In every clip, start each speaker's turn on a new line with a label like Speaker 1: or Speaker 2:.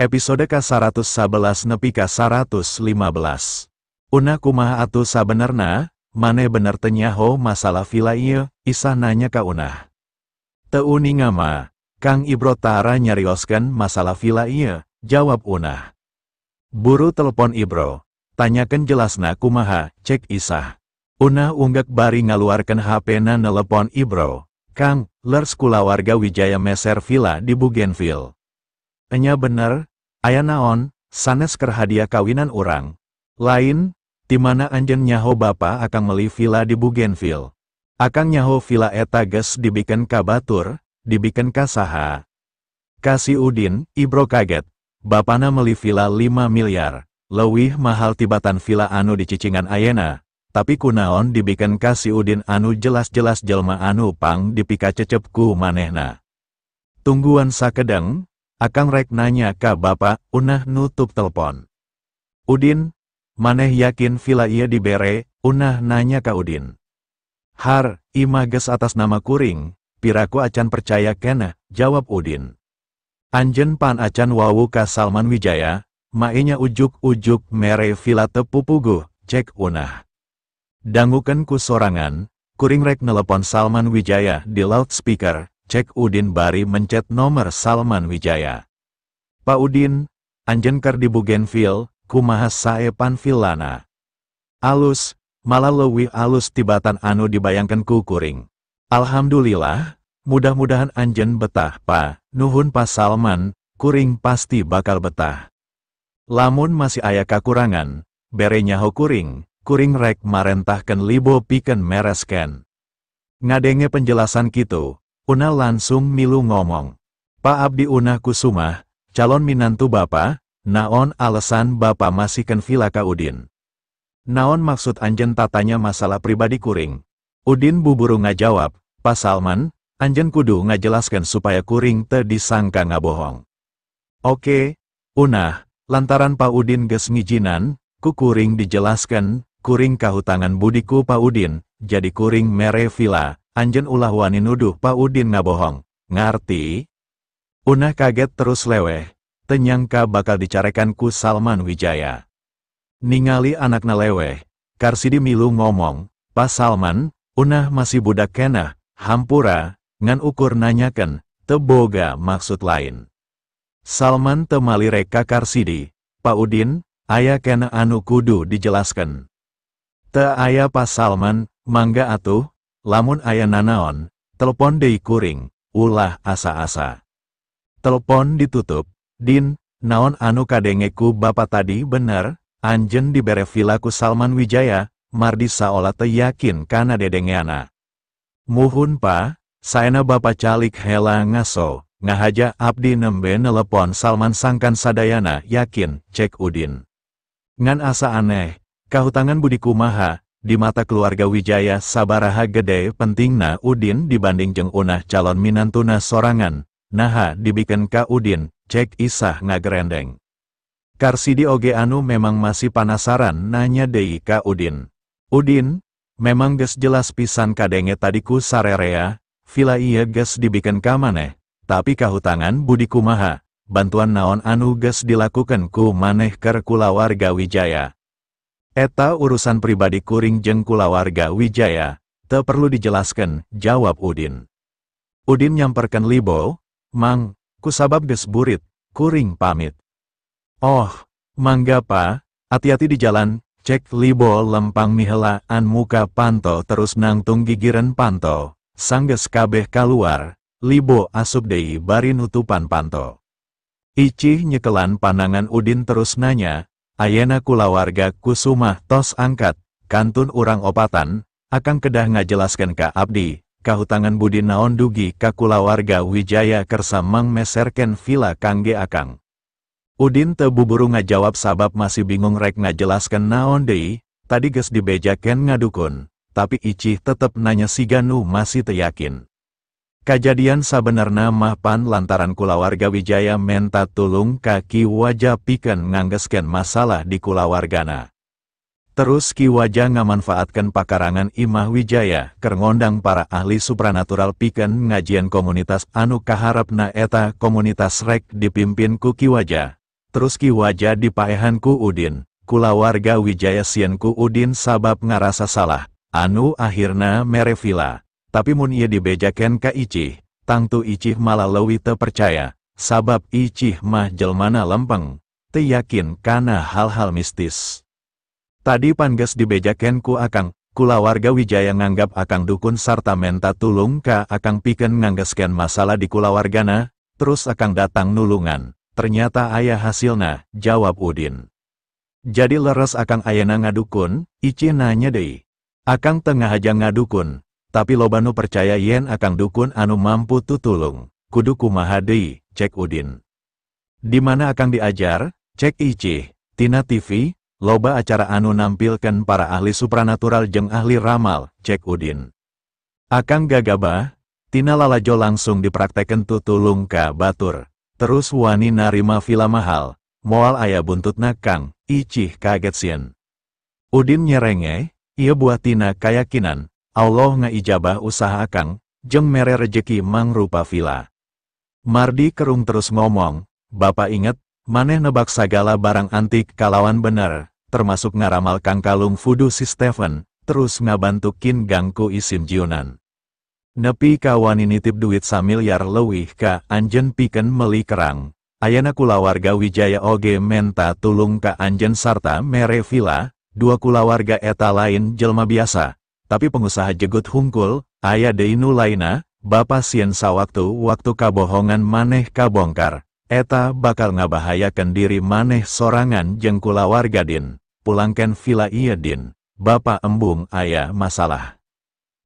Speaker 1: Episode ka-111 nepi ka 115. Unah kumaha atuh sabenerna, maneh bener teu nyaho masalah villa ieu, Isah nanya ka Unah. Teu uninga mah, Kang Ibro tara nyarioskeun masalah villa ieu, jawab Unah. Buru telepon Ibro, tanyakeun jelasna kumaha, cek Isah. Unah unggek bari ngaluarkeun HP-na nelepon Ibro. Kang, lers kulawarga Wijaya meser villa di Bougainville. Enya bener, aya naon, sanes keur hadiah kawinan urang. Lain, ti mana anjeun nyaho bapa akang meuli villa di Bougainville. Akang nyaho villa eta geus dibikeun ka batur, dibikeun ka saha. Ka si Udin, Ibro kaget. Bapana meuli villa 5 miliar, leuwih mahal tibatan villa anu dicicingan ayeuna. Tapi kunaon dibikeun ka si Udin anu jelas-jelas jelma anu pang dipikacecep ku manehna. Tungguan sakedeng, akang rek nanya ka bapa, Unah nutup telepon. Udin, maneh yakin villa ieu dibere, Unah nanya ka Udin. Har, imah geus atas nama kuring, piraku acan percaya keneh, jawab Udin. Anjeun pan acan wawu ka Salman Wijaya, maenya ujuk-ujuk mere villa teu pupuguh, cek Unah. Dangukeun ku sorangan, kuring rek nelepon Salman Wijaya di loudspeaker, cek Udin bari mencet nomor Salman Wijaya. Pak Udin, anjeun keur di Bougainville, kumaha sae pan villana? Alus, malah leuwih alus tibatan anu dibayangkeun ku kuring. Alhamdulillah, mudah-mudahan anjeun betah pa, nuhun Pa Salman, kuring pasti bakal betah. Lamun masih aya kakurangan, bere nyaho kuring, kuring rek marentahkeun Libo pikeun meresken. Ngadenge penjelasan kitu, Unah langsung milu ngomong. Pak Abdi Unah Kusumah, calon minantu bapa, naon alasan bapa masihkeun villa ka Udin? Naon maksud anjeun tatanya masalah pribadi kuring? Udin buburu ngajawab, Pa Salman, anjeun kudu ngajelaskeun supaya kuring teu disangka ngabohong. Oke, Unah, lantaran Pa Udin geus ngijinan, ku kuring dijelaskeun, kuring kahutangan budiku Pa Udin, jadi kuring mere villa, anjeun ulah wani nuduh Pa Udin ngabohong, ngarti? Unah kaget terus leweh, teu nyangka bakal dicarekan ku Salman Wijaya. Ningali anakna leweh, Karsidi milu ngomong, Pa Salman, Unah masih budak keneh, hampura, ngan ukur nanyakeun, teu boga maksud lain. Salman teu malirek ka Karsidi, Pa Udin, aya keneh anu kudu dijelaskeun. Teu aya Pa Salman, mangga atuh, lamun aya nanaon, telepon deui kuring, ulah asa-asa. Telepon ditutup, Din, naon anu kadenge ku bapa tadi bener, anjeun dibere villa ku Salman Wijaya, Mardi saolah teu yakin kana dedengeana. Muhun pa, saena bapa calik hela ngaso, ngahaja abdi nembe nelepon Salman sangkan sadayana yakin, cek Udin. Ngan asa aneh, kahutangan budi kumaha, di mata keluarga Wijaya sabaraha gede pentingna Udin dibanding jeung Unah calon minantuna sorangan, naha dibikeun ka Udin, cek Isah ngagerendeng. Karsidi oge anu memang masih panasaran nanya deui ka Udin. Udin, memang geus jelas pisan kadenge tadi ku sarerea, villa ieu geus dibikeun ka maneh, tapi kahutangan budi kumaha, bantuan naon anu geus dilakukeun ku maneh keur kulawarga Wijaya. Eta urusan pribadi kuring jeung kulawarga Wijaya, teu perlu dijelaskeun, jawab Udin. Udin nyamperkeun Libo, Mang, kusabab geus burit, kuring pamit. Oh, mangga pa, hati-hati di jalan, cek Libo lempang mihelaan muka panto terus nangtung gigireun panto, sanggeus kabeh kaluar, Libo asup deui bari nutupan panto. Icih nyekelan panangan Udin terus nanya, ayena kulawarga Kusumah tos angkat, kantun urang opatan, akang kedah ngajelaskeun ka abdi, kahutangan budi naon dugi ka kulawarga Wijaya kersa mangmeserkeun villa kangge akang. Udin teu buburu ngajawab sabab masih bingung rek ngajelaskeun naon deui, tadi geus dibejakeun ngadukun, tapi Icih tetep nanya siga nu masih teu yakin. Kajadian sabenerna mah pan lantaran kulawarga Wijaya menta tulung ka Ki Waja pikeun nganggeskeun masalah di kulawargana. Terus Ki Waja ngamanfaatkeun pakarangan Imah Wijaya keur ngondang para ahli supranatural pikeun ngajian komunitas anu kaharepna eta komunitas rek dipimpin ku Ki Waja. Terus Ki Waja dipaehan ku Udin, kulawarga Wijaya sieun ku Udin sabab ngarasa salah, anu akhirna mere villa. Tapi mun ieu dibejakeun ka Icih, tangtu Icih malah leuwih teu percaya, sabab Icih mah jelmana lempeng, teu yakin kana hal-hal mistis. Tadi pan geus dibejakeun ku Akang, kulawarga Wijaya nganggap Akang dukun sarta menta tulung ka Akang pikeun nganggeuskeun masalah di kulawargana, terus Akang datang nulungan. Ternyata aya hasilna, jawab Udin. Jadi leres Akang ayana ngadukun, Icih nanya deui. Akang tengah aja ngadukun, tapi loba nu percaya yen Akang dukun anu mampu tutulung, kudu kumaha deui, cek Udin. Di mana Akang diajar, cek Icih, tina TV, loba acara anu nampilkan para ahli supranatural jeung ahli ramal, cek Udin. Akang gagabah, tina lalajo langsung dipraktekeun tutulung ka batur. Terus wani narima villa mahal, moal aya buntutna Kang, Icih kaget sieun. Udin nyerenge, ieu buah tina kayakinan, Allah ngaijabah usaha Akang, jeung mere rejeki mangrupa villa. Mardi kerung terus ngomong, Bapak inget, maneh nebak sagala barang antik kalawan bener, termasuk ngaramal kangkalung fudu si Stephen, terus ngabantu kin gangku isim jiunan. Nepi ka wani nitip duit samiliar leuwih ka anjeun pikeun meuli kerang. Ayana kulawarga Wijaya oge menta tulung ka anjeun sarta mere villa, dua kulawarga eta lain jelma biasa, tapi pengusaha jegut hungkul, aya deui nu lainna, Bapa sieun sawaktu-waktu kabohongan maneh kabongkar, eta bakal ngabahayakeun diri maneh sorangan jeung kulawarga din, pulangkeun villa ieu din, Bapa embung aya masalah.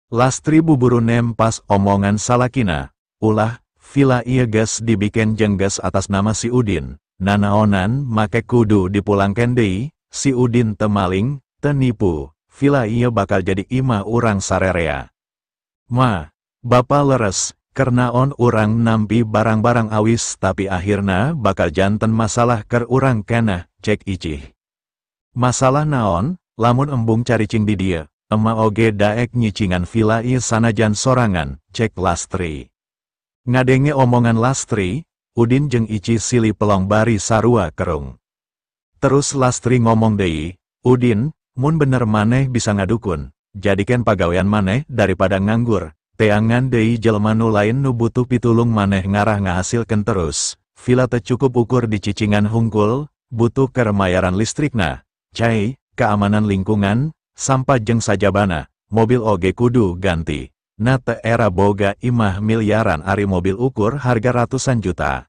Speaker 1: Lastri buburu nempas omongan salakina, ulah, villa ieu geus dibikin jeung geus atas nama si Udin, nanaonan make kudu dipulangkeun deui, si Udin teu maling, teu nipu, villa ieu bakal jadi imah urang sarerea. Ma, Bapa leres, kernaon urang nampi barang-barang awis tapi akhirna bakal janten masalah ker urang keneh, cek Icih. Masalah naon, lamun embung caricing di dieu. Ema oge daek nyicingan villa ieu sanajan sorangan, cek Lastri. Ngadenge omongan Lastri, Udin jeung Icih silih pelong bari sarua kerung. Terus Lastri ngomong deui, Udin, mun bener maneh bisa ngadukun, jadikan pagawean maneh daripada nganggur, teangan deui jelema nu lain nu butuh pitulung maneh ngarah ngahasilkeun terus, villa teu cukup ukur di cicingan hungkul, butuh keur mayaran listrikna, cai, keamanan lingkungan, sampah jeung sajabana, mobil oge kudu ganti. Na teu era boga imah miliaran ari mobil ukur harga ratusan juta.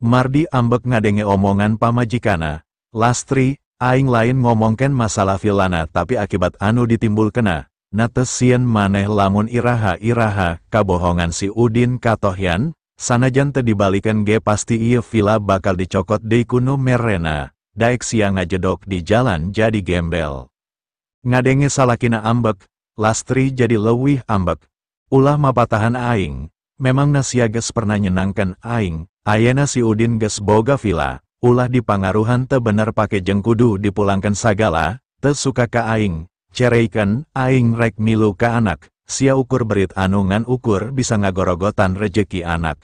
Speaker 1: Mardi ambek ngadenge omongan pamajikana, Lastri, aing lain ngomongkeun masalah villana tapi akibat anu ditimbulkeuna, na teu sieun maneh lamun iraha-iraha kabohongan si Udin katohyan, sanajan teu dibalikeun ge pasti ieu villa bakal dicokot deui ku nu merena, daek sia ngajedok di jalan jadi gembel. Ngadenge salakina ambek, Lastri jadi leuwih ambek. Ulah mapatahan aing, memang sia geus pernah nyenangkeun aing, ayana si Udin geus boga villa, ulah dipangaruhan teu bener pake jeung kudu dipulangkeun sagala, teu suka ka aing, cereikeun aing rek milu ka anak, sia ukur berit anu ngan ukur bisa ngagorogotan rejeki anak.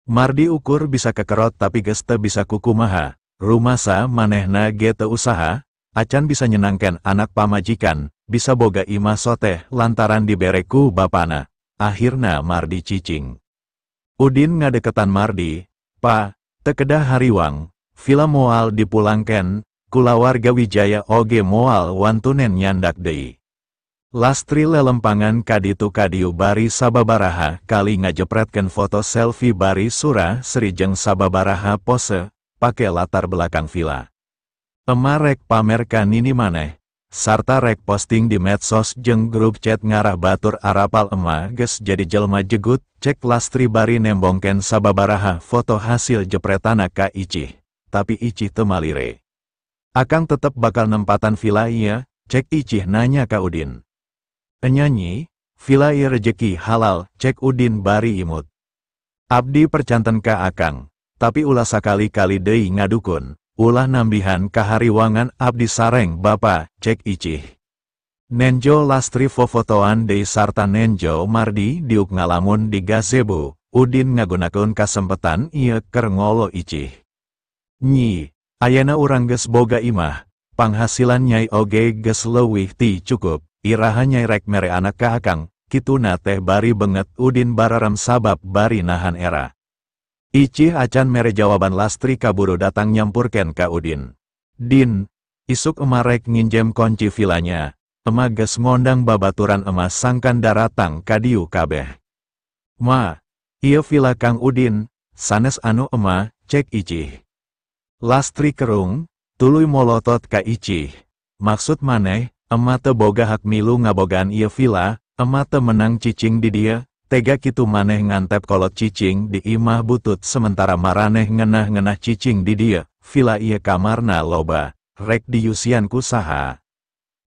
Speaker 1: Mardi ukur bisa kekerot tapi geus teu bisa kukumaha, rumasa manehna ge teu usaha, acan bisa nyenangkan anak pamajikan, bisa boga imah soteh lantaran dibereku bapana. Akhirna Mardi cicing. Udin ngadeketan Mardi, Pa, tekedah hariwang, villa moal dipulangken, kulawarga Wijaya oge moal wantunen nyandak deui. Lastri lelempangan kaditu kadiu bari sababaraha kali ngajepretkeun foto selfie bari sura seri jeung sababaraha pose, pake latar belakang villa. Ema rek pamer ka nini maneh, sarta rek posting di medsos jeung grup chat ngarah batur arapal ema geus jadi jelma jegut, cek Lastri bari nembongken sababaraha foto hasil jepretana ka Icih, tapi Icih teu malire. Akang tetep bakal nempatan villa ieu, cek Icih nanya ka Udin. Enyanyi, villa ieu rejeki halal, cek Udin bari imut. Abdi percanten ka akang, tapi ulah sakali-kali deui ngadukun. Ulah nambihan kahariwangan abdi sareng bapa, cek Icih. Nenjo Lastri fofotoan deui sarta Nenjo Mardi diuk ngalamun di gazebo, Udin ngagunakeun kasempetan ieu keur ngolo Icih. Nyi, ayana urang geus boga imah, panghasilan nyai oge geus leuwih ti cukup, iraha nyai rek mere anak ka akang, kituna teh bari benget Udin bararem sabab bari nahan era. Icih acan mere jawaban Lastri kaburu datang nyampurken ka Udin. Din, isuk ema rek nginjem kunci vilanya, ema geus ngondang babaturan ema sangkan daratang ka dieu kabeh. Ma, ieu vila Kang Udin, sanes anu ema, cek Icih. Lastri kerung, tuluy molotot ka Icih. Maksud maneh, ema teu boga hak milu ngabogaan ieu vila, ema teu menang cicing di dieu, tega kitu maneh ngantep kolot cicing di imah butut sementara maraneh ngenah-ngenah cicing di dieu, vila ieu kamarna loba, rek diusian ku saha.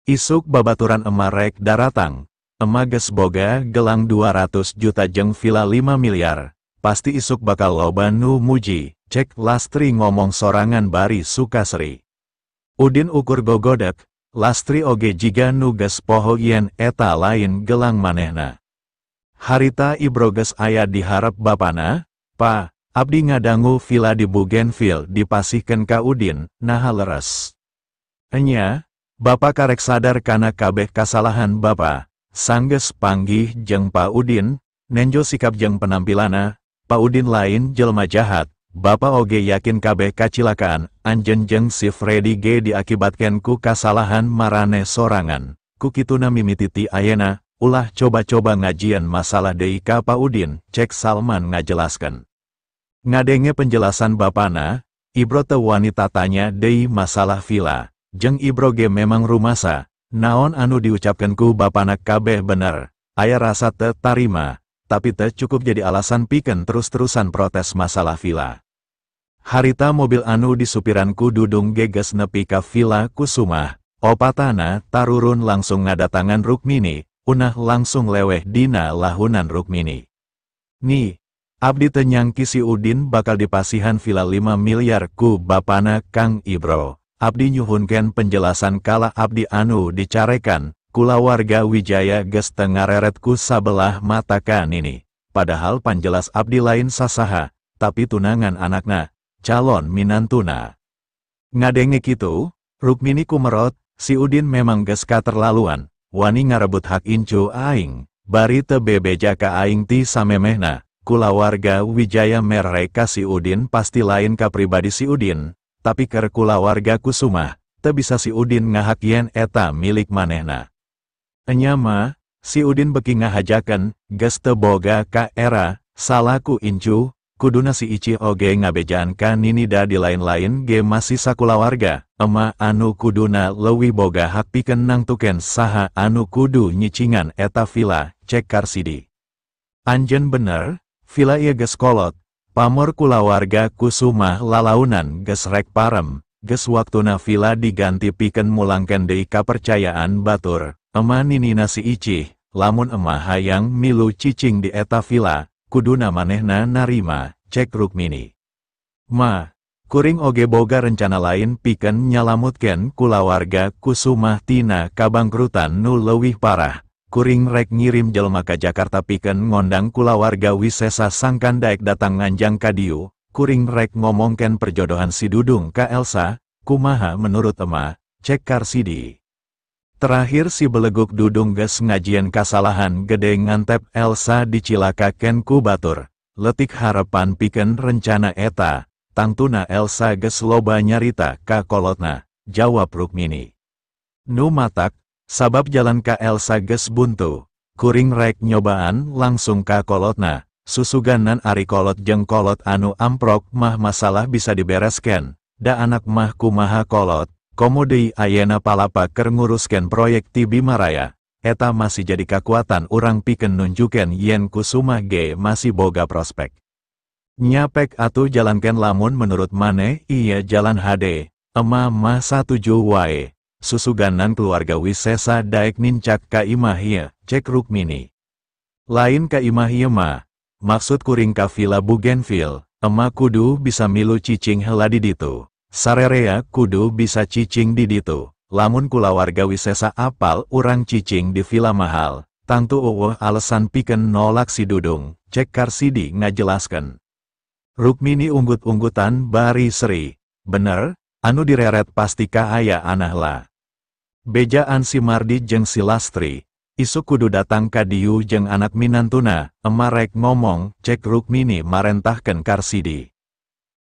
Speaker 1: Isuk babaturan ema rek daratang, ema geus boga gelang 200 juta jeung vila 5 miliar, pasti isuk bakal loba nu muji. Cek Lastri ngomong sorangan bari suka seri. Udin ukur gogodek, Lastri oge jiga nu geus poho yen eta lain gelang manehna. Harita Ibro geus aya diharap bapana, Pa, abdi ngadangu vila di Bougainville dipasihkeun ka Udin, naha leres. Enya, bapa karek sadar kana kabeh kasalahan bapa, sanggeus panggih jeung Pa Udin, nenjo sikap jeung penampilanna, Pa Udin lain jelma jahat. Bapa oge yakin kabeh kacilakaan, anjeun jeung si Freddy ge diakibatkeun ku kasalahan marane sorangan. Ku kituna mimiti ti ayeuna, ulah coba-coba ngajian masalah deui ka Pa Udin, cek Salman ngajelaskeun. Ngadenge penjelasan bapana, Ibro teu wani tatanya deui masalah vila. Jeung Ibro ge memang rumasa, naon anu diucapkeun ku bapana kabeh bener, aya rasa teu tarima, tapi teu cukup jadi alasan pikeun terus-terusan protes masalah vila. Harita mobil anu disupiran ku Dudung geges nepi ka Villa Kusumah, opatana tarurun langsung ngadatangan Rukmini, unah langsung leweh dina lahunan Rukmini. Nih, abdi teu nyangki si Udin bakal dipasihan vila 5 miliar ku bapana Kang Ibro. Abdi nyuhunkeun penjelasan kala abdi anu dicarekan, kulawarga Wijaya geus teu ngareret ku sabelah mata ka nini. Padahal panjelas abdi lain sasaha, tapi tunangan anakna, calon minantuna. Ngadenge kitu, Rukmini kumerot, si Udin memang geus katerlaluan, wani ngarebut hak incu aing, bari teu bebeja ka aing ti samemehna, kulawarga Wijaya mere ka si Udin pasti lain ka pribadi si Udin, tapi keur kulawarga Kusumah, teu bisa si Udin ngahak yen eta milik manehna. Enya mah, si Udin beki ngahajakeun, geus teu boga ka era, salaku incu, kuduna si Ici oge ngabejaan ka Ninida di lain-lain ge masih sakulawarga, ema anu kuduna leuwih boga hak pikeun nangtukeun saha anu kudu nyicingan eta vila, cek Karsidi. Anjeun bener, vila ieu geus kolot, pamor kulawarga Kusumah lalaunan geus rek parem, geus waktuna vila diganti pikeun mulangkeun deui kapercayaan batur, ema ninina si Icih, lamun ema hayang milu cicing di eta vila, kuduna manehna narima, cek Rukmini. Ma, kuring oge boga rencana lain pikeun nyalamutkeun kulawarga Kusumah tina kabangkrutan nu leuwih parah. Kuring rek ngirim jelma ka Jakarta pikeun ngondang kulawarga Wisesa sangkan daek datang nganjang ka dieu. Kuring rek ngomongkeun perjodohan si Dudung ka Elsa, kumaha menurut ema, cek Karsidi. Terakhir si beleguk Dudung geus ngajieun kasalahan gede ngantep Elsa dicilakakeun ku batur. Letik harapan pikeun rencana eta, tangtuna Elsa geus loba nyarita ka kolotna, jawab Rukmini. Nu matak, sabab jalan ka Elsa geus buntu, kuring rek nyobaan langsung ka kolotna, susuganan ari kolot jeung kolot anu amprok mah masalah bisa dibereskeun, da anak mah kumaha kolot. Komo deui ayeuna palapa keur nguruskeun proyek ti Bimaraya, eta masih jadi kakuatan urang pikeun nunjukeun yen Kusumah ge masih boga prospek. Nyapek atuh jalankeun lamun menurut maneh iya jalan HD, ema mah satuju wae, susuganan keluarga Wisesa daek nincak ka imah ieu, cek Rukmini. Lain ka imah ieu mah, maksud kuring ka Villa Bougainville, ema kudu bisa milu cicing heula di ditu. Sarerea kudu bisa cicing di ditu, lamun kulawarga Wisesa apal urang cicing di villa mahal, tangtu eueuh alasan pikeun nolak si Dudung, cek Karsidi ngajelaskeun. Rukmini unggut-unggutan bari seri, Bener, anu direret pasti kaayaanna heula. Bejaan si Mardi jeung si Lastri, isuk kudu datang ka dieu jeung anak minantuna, ema rek ngomong, cek Rukmini marentahkeun Karsidi.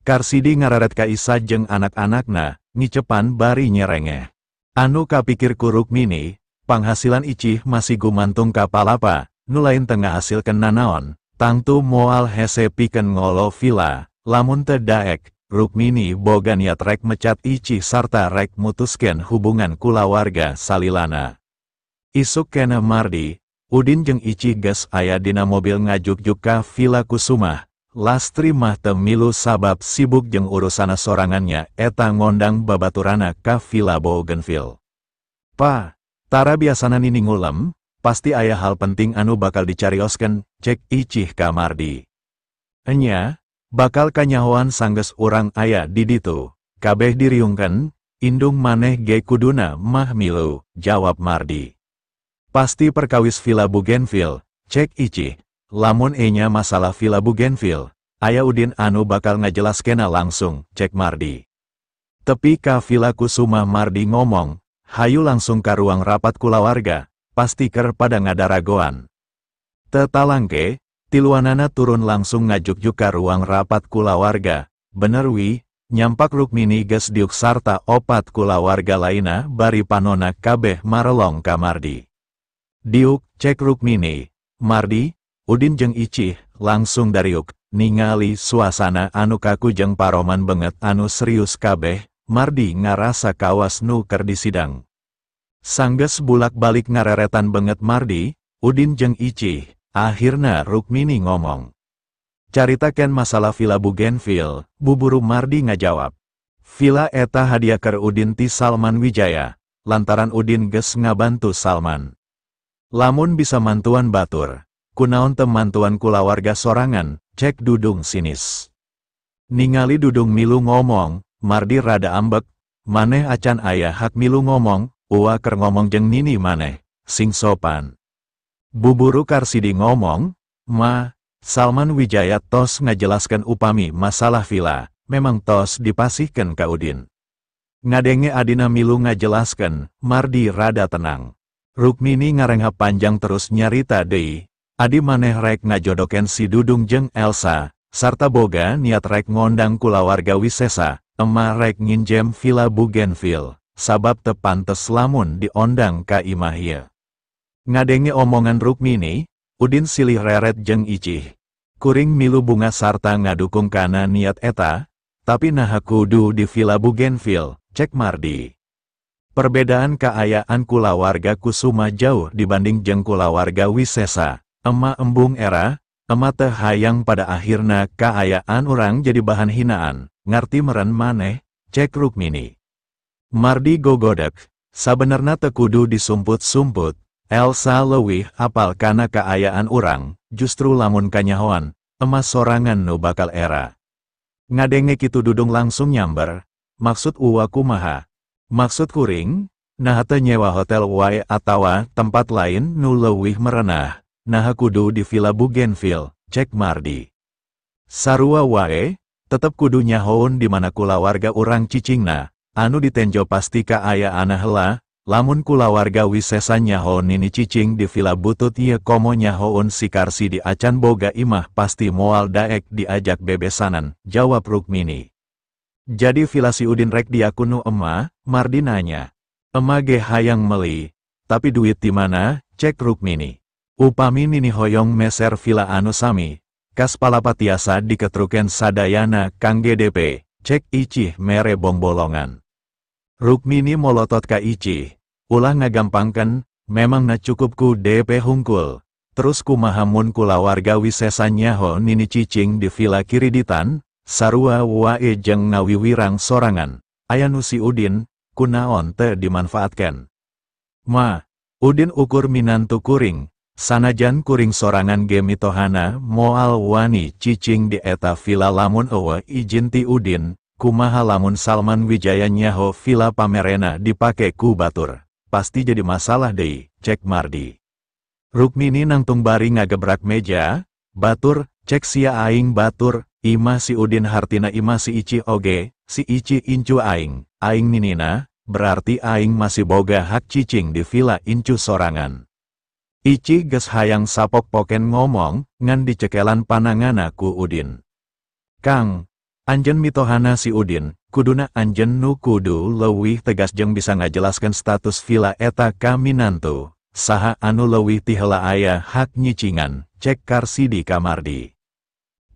Speaker 1: Karsidi ngareret ka Isa jeung anak-anakna, ngicepan bari nyerengeh. Anu kapikir ku Rukmini, panghasilan Icih masih gumantung ka palapa, nu lain teu ngahasilkeun nanaon, tangtu moal hese pikeun ngolo villa, lamun teu daek, Rukmini boga niat rek mecat Icih sarta rek mutuskeun hubungan kulawarga salilana. Isuk keneh Mardi, Udin jeung Icih geus aya dina mobil ngajukjuk ka Villa Kusuma. Lastri mah teu milu sabab sibuk jeung urusana sorangannya eta ngondang babaturana ka Villa Bougainville. Pa, tara biasana nini ngulem, pasti aya hal penting anu bakal dicarioskeun, cek Icih ka Mardi. Enya, bakal kanyahoan sanggeus urang aya di ditu, kabeh diriungkeun, indung maneh ge kuduna mah milu, jawab Mardi. Pasti perkawis Villa Bougainville, cek Icih. Lamun enya masalah Villa Bougainville, aya Udin anu bakal ngajelaskena langsung, cek Mardi. Tepi ka Villa Kusuma Mardi ngomong, hayu langsung ka ruang rapat kulawarga, pasti ker pada ngadaragoan. Teu talangke, tiluanana turun langsung ngajukjuk ka ruang rapat kulawarga, bener wi, nyampak Rukmini geus diuk sarta opat kulawarga lainna bari panona kabeh marelong ka Mardi. Diuk, cek Rukmini, Mardi, Udin jeung Icih, langsung dariuk, ningali suasana anu kaku jeung paroman banget anu serius kabeh, Mardi ngarasa kawas nu keur disidang. Sanggeus bulak-balik ngareretan banget Mardi, Udin jeung Icih, akhirna Rukmini ngomong. Caritakeun masalah Villa Bougainville, buburu Mardi ngajawab. Villa eta hadiah keur Udin ti Salman Wijaya, lantaran Udin geus ngabantu Salman. Lamun bisa mantuan batur, kunaon teu mantuan kulawarga sorangan, cek Dudung sinis. Ningali Dudung milu ngomong, Mardi rada ambek, maneh acan aya hak milu ngomong, uwa keur ngomong jeung nini maneh, sing sopan. Buburu Karsidi ngomong, ma, Salman Wijaya tos ngajelaskan upami masalah villa, memang tos dipasihkeun ka Udin. Ngadenge adina milu ngajelaskan, Mardi rada tenang. Rukmini ngarenghap panjang terus nyarita deui, adi maneh rek ngajodoken si Dudung jeung Elsa, sarta boga niat rek ngondang kulawarga Wisesa, ema rek nginjem Villa Bougainville, sabab teu pantes lamun diondang ka imah ieu. Ngadenge omongan Rukmini, Udin silih reret jeung Icih. Kuring milu bunga sarta ngadukung kana niat eta, tapi naha kudu di Villa Bougainville, cek Mardi. Perbedaan kaayaan kulawarga Kusuma jauh dibanding jeung kulawarga Wisesa. Ema embung era, ema teu hayang pada akhirna kaayaan urang jadi bahan hinaan, ngarti meren maneh, cek Rukmini. Mardi gogodek, sabenerna teu kudu disumput-sumput, Elsa leuwih apal kana kaayaan urang, justru lamun kanyahoan, ema sorangan nu bakal era. Ngadenge kitu Dudung langsung nyamber, maksud uwa kumaha? Maksud kuring, naha teu nyewa hotel wae atawa tempat lain nu leuwih merenah, naha kudu di Villa Bougainville, cek Mardi. Sarua wae, tetep kudu nyahoun di mana kulawarga urang cicingna, anu ditenjo pasti kaayaanna heula, lamun kulawarga Wisesa nyahoun nini cicing di Villa Butut ieu komo nyahoun si Karsidi acan boga imah pasti moal daek diajak bebesanan, jawab Rukmini. Jadi villa si Udin rek diakunu ema, Mardi nanya. Ema ge hayang meli, tapi duit di mana, cek Rukmini. Upami nini hoyong meser villa anu sami, kas palapa tiasa diketruken sadayana kangge DP, cek Icih mere bongbolongan. Rukmini molotot ka Icih, ulah ngagampangkeun, memang na cukup ku DP hungkul. Terus kumaha mun kulawarga Wisesa nyaho nini cicing di villa kiriditan, sarua wae jeung ngawiwirang sorangan, aya nu si Udin, kunaon teu dimanfaatkeun. Ma, Udin ukur minantu kuring, sanajan kuring sorangan ge mitohana moal wani cicing di eta villa lamun eueuh izin ti Udin, kumaha lamun Salman Wijaya nyaho villa pamerena dipake ku batur, pasti jadi masalah deui, cek Mardi. Rukmini nangtung bari ngagebrak meja, batur, cek sia aing batur, imah si Udin hartina imah si Icih oge, si Ici incu aing, aing ninina, berarti aing masih boga hak cicing di villa incu sorangan. Ici geus hayang sapok poken ngomong, ngan dicekelan panangana ku Udin. Kang, anjen mitohana si Udin, kuduna anjen nu kudu leuwih tegas jeung bisa ngajelaskan status villa eta ka minantu, saha anu leuwih ti heula aya hak nyicingan, cek Karsidi ka Mardi.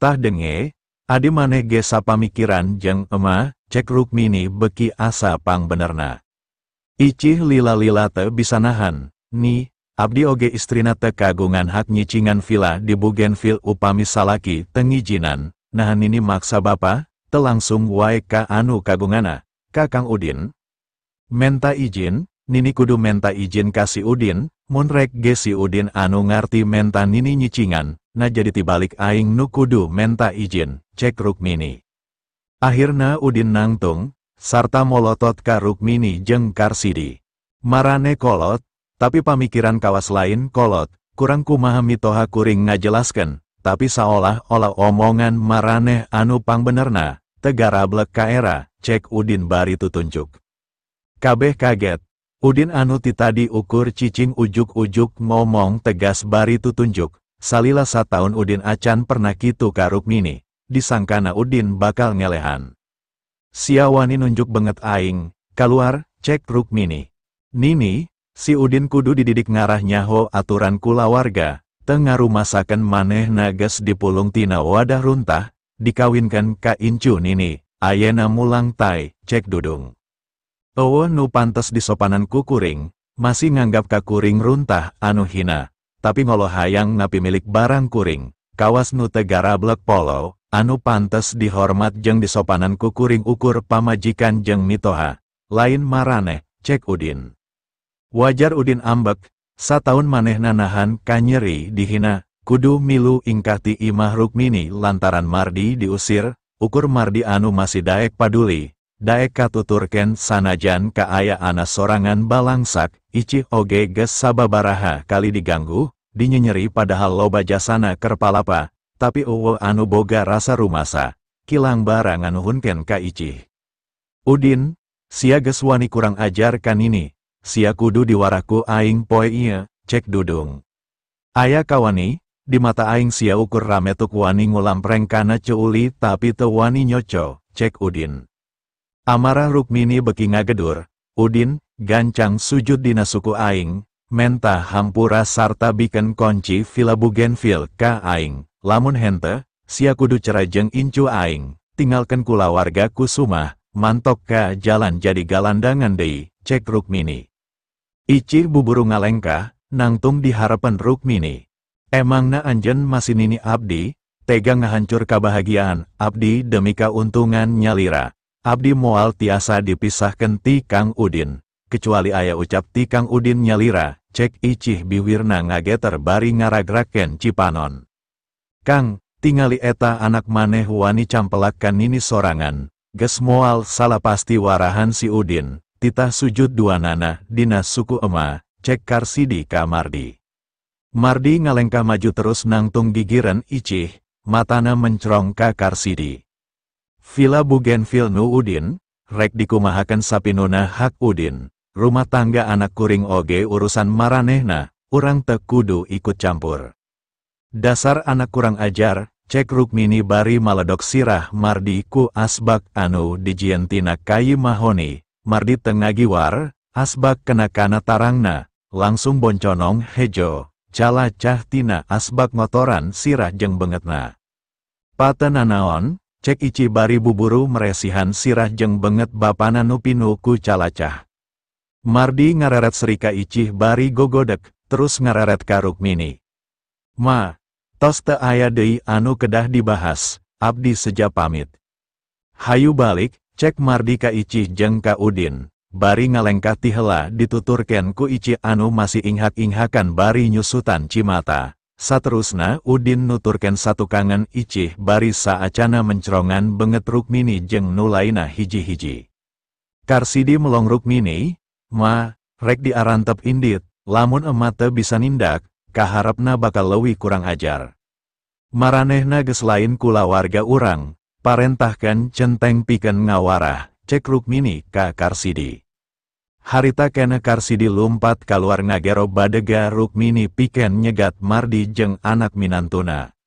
Speaker 1: Tah denge, adi maneh ge sapamikiran jeung ema, cek Rukmini beki asa pangbenerna. Icih lila-lila teu bisa nahan, nih, abdi oge istrina teu kagungan hak nyicingan villa di Bougainville upami salaki teu ngijinan, nahan nini maksa bapa, teu langsung wae ka anu kagungana, ka Kang Udin. Menta izin, nini kudu menta izin ka si Udin, mun rek ge si Udin anu ngarti menta nini nyicingan, nah jadi tibalik aing nu kudu menta izin, cek Rukmini. Akhirna Udin nangtung, sarta molotot ka Rukmini jeung Karsidi. Marane kolot, tapi pamikiran kawas lain kolot, kurang kumaha mitoha kuring ngajelaskeun, tapi saolah-olah omongan maraneh anu pangbenerna, tegarablek kaera, cek Udin bari tutunjuk. Kabeh kaget, Udin anu ti tadi ukur cicing ujuk-ujuk ngomong tegas bari tutunjuk, salila sataun Udin acan pernah kitu ka Rukmini, disangkana Udin bakal ngelehan. Sia wani nunjuk banget aing, kaluar, cek Rukmini. Nini, si Udin kudu dididik ngarah nyaho aturan kulawarga, teu ngarumasakeun manehna geus dipulung tina wadah runtah, dikawinkan ka incu nini, ayena mulang tai, cek Dudung. Eueuh nu pantes disopanan ku kuring, masih nganggap ka kuring runtah anu hina, tapi ngolo hayang ngapimilik barang kuring, kawas nu teu garablek polo, anu pantes dihormat jeung disopanan ku kuring ukur pamajikan jeung mitoha, lain maraneh, cek Udin. Wajar Udin ambek, sataun manehna nahan kanyeri dihina, kudu milu ingkah ti imah Rukmini lantaran Mardi diusir, ukur Mardi anu masih daek paduli, daek katuturken sanajan kaayaana sorangan balangsak, Icih oge geus sababaraha kali diganggu, dinyenyeri padahal loba jasana keur palapa, tapi eueuh anu boga rasa rumasa, kilang bara nganuhunkeun ka Icih. Udin, sia geus wani kurang ajar ka nini, sia kudu diwaraku aing poe ieu, cek Dudung. Aya kawani, di mata aing sia ukur rametuk wani ngulampreng kana ceuli tapi teu wani nyoco, cek Udin. Amarah Rukmini beki ngagedur, Udin, gancang sujud dina suku aing, menta hampura sarta biken konci villa Bougainville ka aing, lamun hente, sia kudu cerai jeung incu aing, tinggalkeun kulawarga Kusuma, mantok ka jalan jadi galandangan deui, cek Rukmini. Icih buburu ngalengkah, nangtung diharepan Rukmini. Emangna anjen masih nini abdi, tega ngahancur kabahagiaan abdi demi kauntungan nyalira. Abdi moal tiasa dipisahkan ti Kang Udin, kecuali aya ucap ti Kang Udin nyalira, cek Icih biwirna ngageter bari ngaragraken cipanon. Kang, tingali eta anak maneh wani campelak ka nini sorangan, geus moal salah pasti warahan si Udin, titah sujud dua nana dina suku ema, cek Karsidi ka Mardi. Mardi ngalengkah maju terus nangtung gigiran Icih, matana mencrong ka Karsidi. Villa Bougainville nu Udin, rek dikumahakan sapinuna hak Udin, rumah tangga anak kuring oge urusan maranehna, urang teu kudu ikut campur. Dasar anak kurang ajar, cek Rukmini bari maledok sirah Mardi ku asbak anu dijieun tina kayu mahoni, Mardi teu ngagiwar, asbak kena kana tarangna, langsung bonconong hejo, calacah tina asbak ngotoran sirah jeung bengetna. Patenanaon, cek Ici bari buburu meresihan sirah jeung benget bapana nu pinu ku calacah. Mardi ngareret serika Icih bari gogodek, terus ngareret ka Rukmini. Ma, tos teu aya deui anu kedah dibahas, abdi seja pamit. Hayu balik, cek Mardi ka Icih jeung ka Udin, bari ngalengkah ti heula dituturkeun ku Icih anu masih inghak-inghakan bari nyusutan cimata. Saterusna Udin nuturkeun satukangan Icih bari saacana mencrongan benget Rukmini jeung nu lainna hiji-hiji. Karsidi melong Rukmini, ma, rek diarantep indit, lamun ema teu bisa nindak, kaharepna bakal leuwih kurang ajar. Maranehna geus lain kulawarga urang, Parentahkeun centeng pikeun ngawarah, cek Rukmini ka Karsidi. Harita keneh Karsidi lumpat kaluar ngagero badega Rukmini pikeun nyegat Mardi jeung anak minantuna.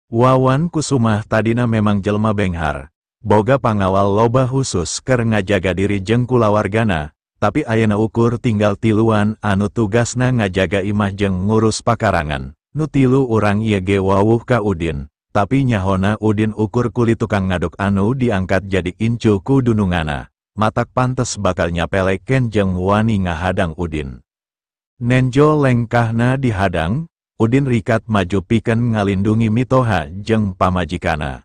Speaker 1: Wawan Kusumah tadina memang jelma benghar, boga pangawal loba khusus keur ngajaga diri jeung kulawargana, tapi ayeuna ukur tinggal tiluan anu tugasna ngajaga imah jeung ngurus pakarangan. Nu tilu urang ieu ge wawuh ka Udin, tapi nyahona Udin ukur kuli tukang ngaduk anu diangkat jadi incu ku dunungana. Matak pantes bakal nyapeleken jeung wani ngahadang Udin. Nenjo lengkahna dihadang, Udin rikat maju pikeun ngalindungi mitoha jeung pamajikana.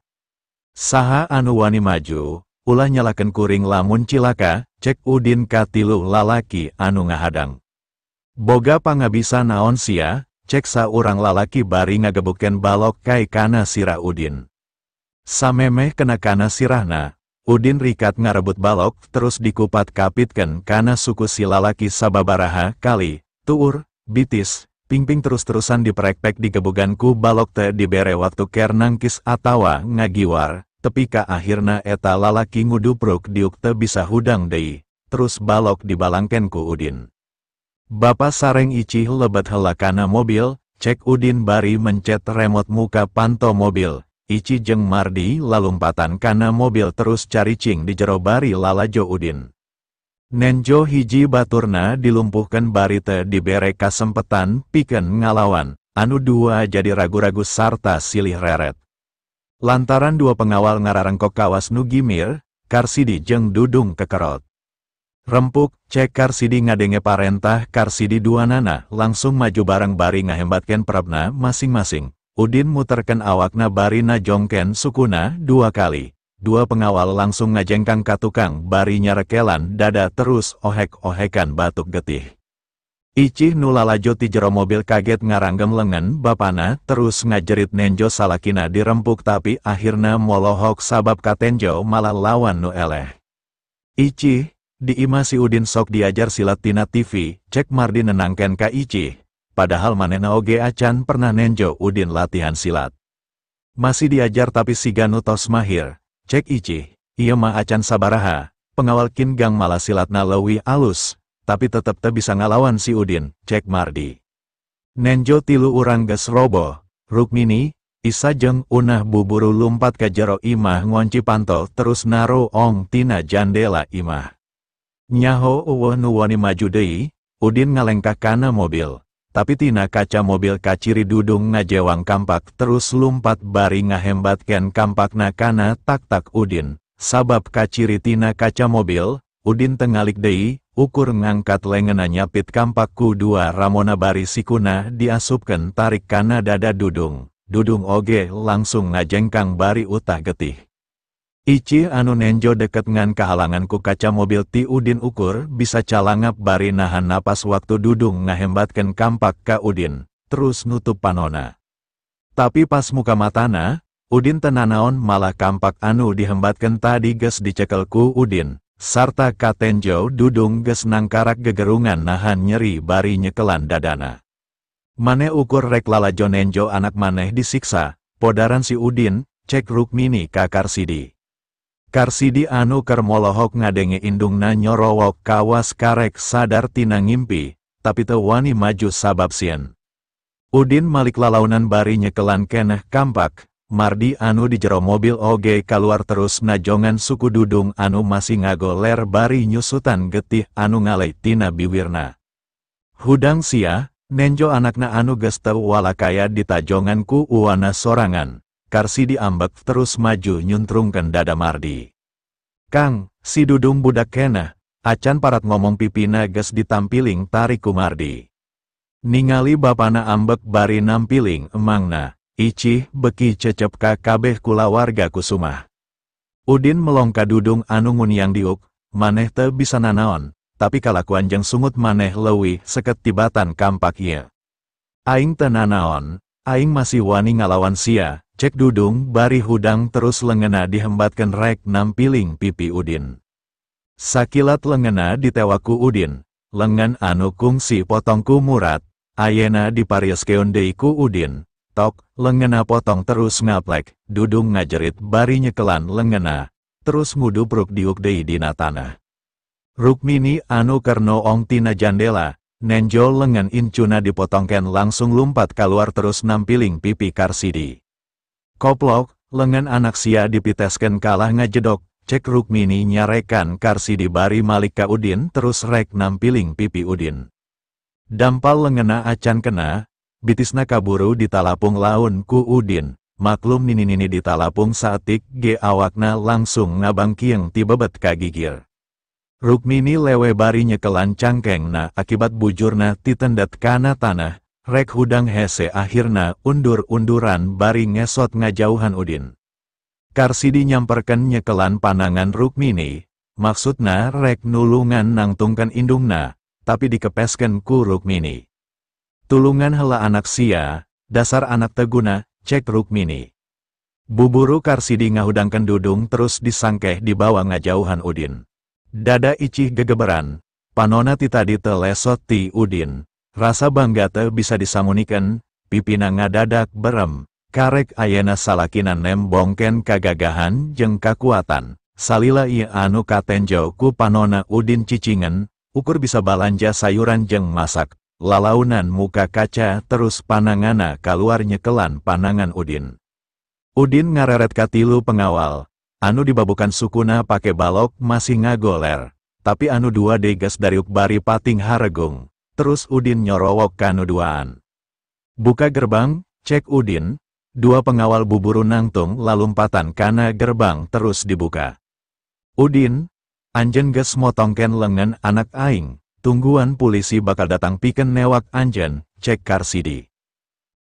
Speaker 1: Saha anu wani maju, ulah nyalakeun kuring lamun cilaka, cek Udin ka tilu lalaki anu ngahadang. Boga pangabisa naon sia, cek saurang lalaki bari ngagebukeun balok kai kana sirah Udin. Samemeh kena kana sirahna, Udin rikat ngarebut balok terus dikupat kapitkeun kana suku si lalaki sababaraha kali, tuur, bitis, pingping terus-terusan diperekpek digebugan ku balok teh dibere waktu ker nangkis atawa ngagiwar, tepi ka akhirna eta lalaki ngudupruk diuk teu bisa hudang deui, terus balok dibalangken ku Udin. Bapa sareng Icih lebet heula kana mobil, cek Udin bari mencet remote muka panto mobil. Ici jeung Mardi lalumpatan kana mobil terus caricing di jero bari lalajo Udin. Nenjo hiji baturna dilumpuhkan bari teu dibere kasempetan pikeun ngalawan, anu dua jadi ragu-ragu sarta silih reret. Lantaran dua pengawal ngararengkok kawas nu gimir, Karsidi jeung Dudung kekerot. Rempuk, cek Karsidi ngadenge parentah Karsidi duanana langsung maju bareng bari ngahembatkeun perabna masing-masing. Udin muterken awakna bari najongken sukuna dua kali. Dua pengawal langsung ngajengkang ka tukang bari nyarekelan dada terus ohek-ohekan batuk getih. Icih nu lalajo ti jero mobil kaget ngaranggem lengan bapana terus ngajerit nenjo salakina dirempuk tapi akhirna molohok sabab katenjo malah lawan nu eleh. Icih, di imah si Udin sok diajar silat tina TV, cek Mardi nenangken ka Icih. Padahal manehna oge acan pernah nenjo Udin latihan silat. Masih diajar tapi siga nu tos mahir, cek Icih, ieu mah acan sabaraha, pengawal kin gang malah silatna leuwih alus, tapi tetep teu bisa ngalawan si Udin, cek Mardi. Nenjo tilu urang geus roboh, Rukmini, Isa jeung Unah buburu lumpat ka jero imah ngonci panto terus naroong tina jandela imah. Nyaho eueuh nu wani maju deui, Udin ngalengkah kana mobil. Tapi tina kaca mobil kaciri Dudung ngajewang kampak terus lumpat bari ngahembatkeun kampakna kana tak-tak Udin. Sabab kaciri tina kaca mobil, Udin tengalik deui, ukur ngangkat lengena nyapit kampak ku dua ramona bari sikuna diasupkeun tarik kana dada Dudung. Dudung oge langsung ngajengkang bari utah getih. Icih anu nenjo deket ngan kahalangan ku kaca mobil ti Udin ukur bisa calangap bari nahan napas waktu Dudung ngahembatkeun kampak ka Udin, terus nutup panona. Tapi pas muka matana, Udin tenanaon malah kampak anu dihembatkeun tadi geus dicekel ku Udin, sarta katenjo Dudung geus nangkarak gegerungan nahan nyeri bari nyekelan dadana. Maneh ukur rek lalajo nenjo anak maneh disiksa, podaran si Udin, cek Rukmini ka Karsidi. Karsidi anu keur molohok ngadenge indungna nyorowok kawas karek sadar tina ngimpi, tapi teu wani maju sabab sieun. Udin malik lalaunan bari nyekelan keneh kampak, Mardi anu di jero mobil oge kaluar terus najongan suku Dudung anu masih ngagoler bari nyusutan getih anu ngalai tina biwirna. Hudang sia, nenjo anakna anu geus teu walakaya ditajongan ku uwana sorangan. Karsidi ambek terus maju nyuntrungkeun dada Mardi. Kang, si Dudung budak keneh, acan parat ngomong pipina geus ditampiling tarik ku Mardi. Ningali bapana ambek bari nampiling emangna, Icih beki cecep ka kabeh kulawarga Kusumah. Udin melongka Dudung anu nguniang diuk, maneh teu bisa nanaon, tapi kalakuan jeung sungut maneh leuwih seket tibatan kampak ieu. Aing teu nanaon, aing masih wani ngalawan sia, cek Dudung bari hudang terus lengena dihembatkeun rek nampiling pipi Udin. Sakilat lengena ditewaku Udin, lengan anu kungsi potongku Murad, ayena diparieskeun deui ku Udin, Tok, lengena potong terus ngaplek, Dudung ngajerit bari nyekelan lengena, terus ngudupruk diuk deui dina tanah. Rukmini anu keur noong tina jandela, nenjo lengan incuna dipotongken langsung lumpat keluar terus nampiling pipi Karsidi. Koplok, lengan anak sia dipitesken kalah ngajedok, cek Rukmini nyarekan Karsidi bari malik ka Udin terus rek nampiling pipi Udin. Dampal lengena acan kena, bitisna kaburu ditalapung laun ku Udin, maklum nini-nini ditalapung saatik ge awakna langsung ngabangkieng tibebet ka gigir. Rukmini lewe bari nyekelan cangkengna akibat bujurna titendet kana tanah, rek hudang hese akhirna undur-unduran bari ngesot ngajauhan Udin. Karsidi nyamperken nyekelan panangan Rukmini, maksudna rek nulungan nangtungkan indungna, tapi dikepesken ku Rukmini. Tulungan hela anak sia, dasar anak teguna, cek Rukmini. Buburu Karsidi ngahudangkan Dudung terus disangkeh dibawa ngajauhan Udin. Dada Icih gegeberan, panona ti tadi telesot ti Udin, rasa bangga teu bisa disamunikan, pipina ngadadak berem, karek ayena salakina nembongken kagagahan jeung kakuatan, salila ieu anu katenjo ku panona Udin cicingen, ukur bisa balanja sayuran jeung masak, lalaunan muka kaca terus panangana kaluar nyekelan panangan Udin. Udin ngareret katilu pengawal, anu dibabukan sukuna pake balok masih ngagoler, tapi anu dua deges dariuk bari pating haregung, terus Udin nyorowok kanu duaan. Buka gerbang, cek Udin, dua pengawal buburu nangtung lalumpatan kana gerbang terus dibuka. Udin, anjen ges motongken lengan anak aing, tungguan polisi bakal datang piken newak anjen, cek Karsidi.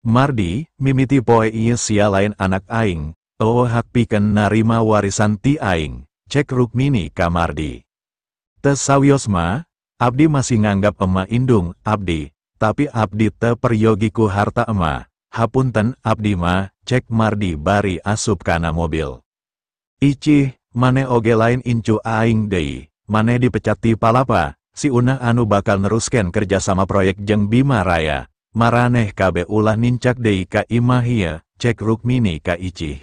Speaker 1: Mardi, mimiti poe ieu sia lain anak aing, oh hak piken narima warisan ti aing, cek Rukmini ka Mardi. Teu sawios ma, abdi masih nganggap ema indung abdi, tapi abdi teu peryogi ku harta ema, hapunten abdi ma, cek Mardi bari asup kana mobil. Icih, mane oge lain incu aing deui, mane dipecat ti palapa, si Una anu bakal nerusken kerjasama proyek jeung Bima Raya, maraneh kabe ulah nincak deui ka imah ieu, cek Rukmini ka Icih.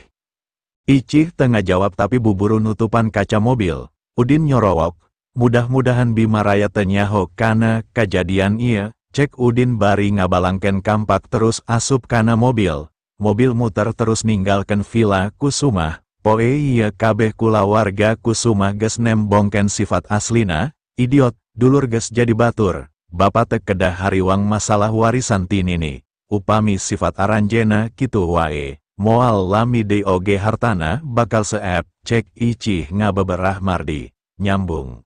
Speaker 1: Icih tengah jawab tapi buburu nutupan kaca mobil, Udin nyorowok, mudah-mudahan Bima Raya teu nyaho kana kajadian ieu, cek Udin bari ngabalangken kampak terus asup kana mobil, mobil muter terus ninggalkan villa Kusumah, poe ieu kabeh kulawarga Kusumah geus nembongken sifat aslina, idiot, dulur geus jadi batur, bapak teu kedah hariwang masalah warisan ti nini, upami sifat aranjena kitu wae. Moal lami deui oge hartana bakal seep, cek Icih ngabeberah Mardi, nyambung.